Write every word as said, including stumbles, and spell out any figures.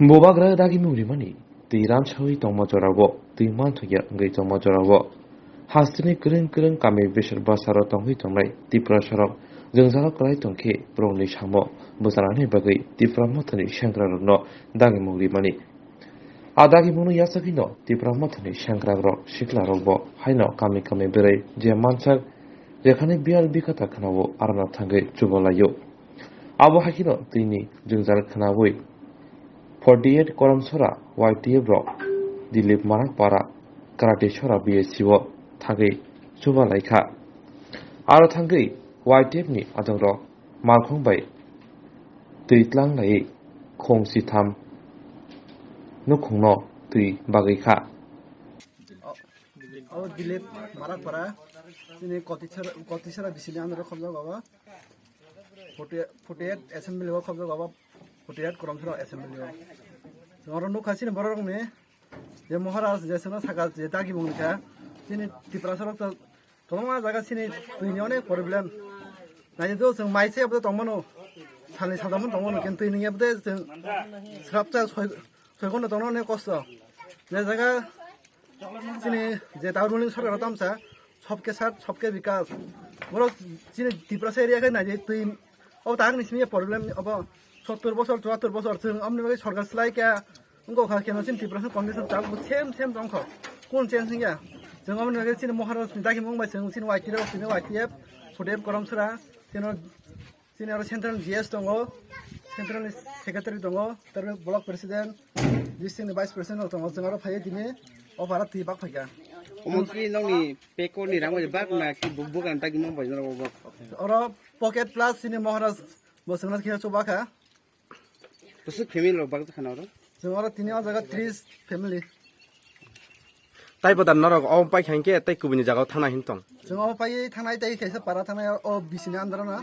Bubagra dagimung rimani twi ransawi tongma jorao, twi manthokya wngwi tongma jorao, hasteni kwrwng kwrwng kami besor bwsaro tongwi tongnai Tiprasarok jwngjalo kwlai tongkhe borokni samo bwchanani bagwi Tipra Mothani sengkrakrokno dagimung rimani. A dagimungno yachagwino Tipra Mothani sengkrakrok siklarokbo haino kami kami berai je mansak jekhani biyal bikata khwnao arona thangwi chubalaio. Abo hai kheno twini jwngjal khwnawi forty eight Koromsora Y T F rok Dilip Marakpara Karate Sora B S C o thangwi chuba laikha. Aro thangwi Y T F ni adongrok malkhung bai twi tlang laiwi khong sitham nukhungno twi bagwi kha. O Dilip Marakpara, chini Kotisara, Kotisara bisini andro khobjak baba. Forty, forty eight assembly o khobjak baba, forty eight Koromsora assembly o. Oro nukha chini borok ni, je Maharaj, je seno sakha, je dagi mung kha, chini Tiprasa rok to, kwbangma jaga chini twi ni onek problem. Nai do chwng mai se abdo tongmano, salni saldaman tongmano, kintu twi ni abde chwng srapsa soi, soi kono tongno onek kosto. Je jaga chini je ta ruling sorkar tamsa, sobke sat, sobke bikas. Borok chini Tiprasa area khe nai twi o tak ni simi problem obo sottor bosor, chuattor bosor chwng omni bagwi sorkar slai kha wngkha khe no chini Tiprasa condition tak bo same same tongkho. Kun change wngya? Chwng omni bagwi chini Maharaj ni dagi mung bai chwng chini Y T F, chini Y T F, forty eight Koromsora, chini Chini aro central G S tongo, central ni secretary tongo, tarpore block president, district ni vice president rok tongo, chwng aro phaiwi tini o para twi bak phaikha. Omo ki nokni pekor ni rang bai bak na ki bu-, bugan tagi mong bai norok bo? Oro pocket plus chini Maharaj bo chwngno khe chuba kha. Bwswk family rok bak khana oro? Chwng oro tini o jaga tris family. Tai bo da norok o pai kha hinkhe tei kubuni jaga o thangna hin tong? Chwng o pai thangnai tei kaisa para thangnai o bisini andro na.